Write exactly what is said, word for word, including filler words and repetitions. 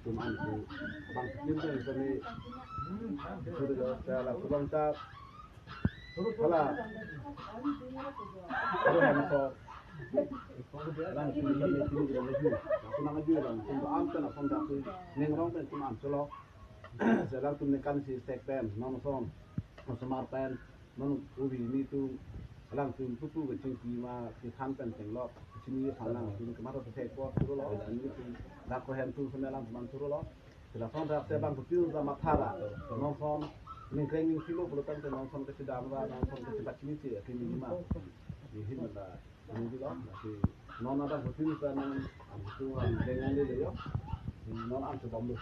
Tum an tu bang tin pen kami sudah jawab saya lah, tolong cak. Hala. Hala, alangtum kami sini juga lagi. Aku nang aja alangtum, am pen ason dak tu, ning rong pen tum am solo. Alangtum nekan si sek pen, non ason, non semar pen, non ubi ni tu, alangtum pupu kachingki ma, si than pen chenglok, sini phan alangtum kemar tu sek po, tu lo, dan ni tu, dak ko hem tu, sembilan teman tu lo. Sila son rak se bang putin sa matha ra. Non ason ningkreng ning silo pulo tangte non ason kachedam ra, non ason kachebat chini si, kini ma. Di hin mata. Ini dilo, si non ada putin sa non am tu am dengan dilo yo. Non am tu bambu.